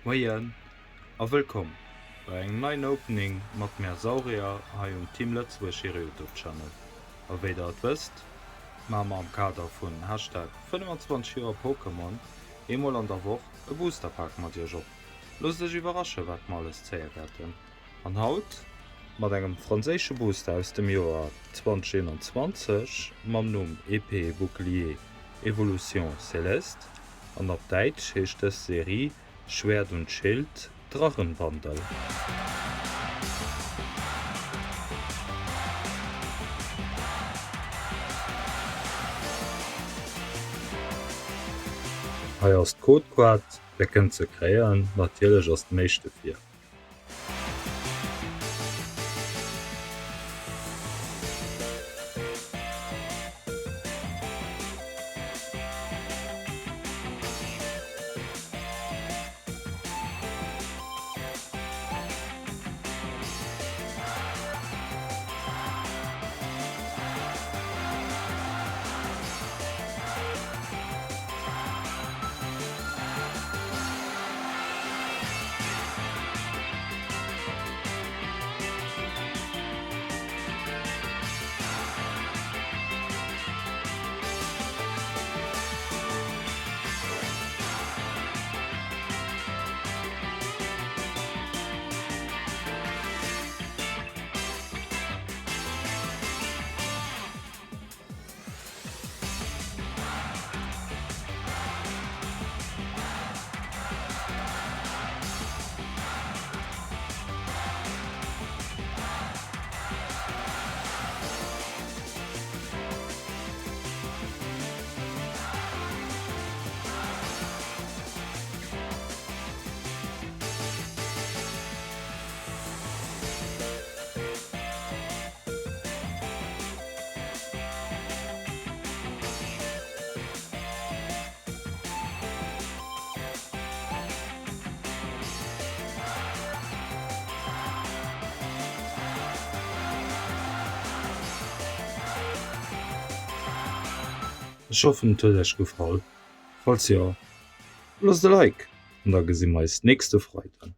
Moien a wëllkomm bei engem neien Opening mat mär Saurier hei um Team Lëtzebuerg hire Youtube Channel. A wéi der et wësst, maache mer am Kader vun Hashtag 25 Joer Pokémon eemol an der Woch e Booster Pak mat iech op. Loosst iech iwwerrasche wat mer alles zéie wäerten. An haut mat engem franséische Booster aus dem Joer 2021 mam Numm Épée et Bouclier Evolution Céleste an op Däitsch heescht dës Serie Schwert und Schild, Drachenwandel. Hei ass d'Codekaart, der kënnt se kréien, natierlech ass den éischte vir. Ech hoffen et huet iech gefall, falls jo loosst e Like an da gesi mer eis nächste Freiden.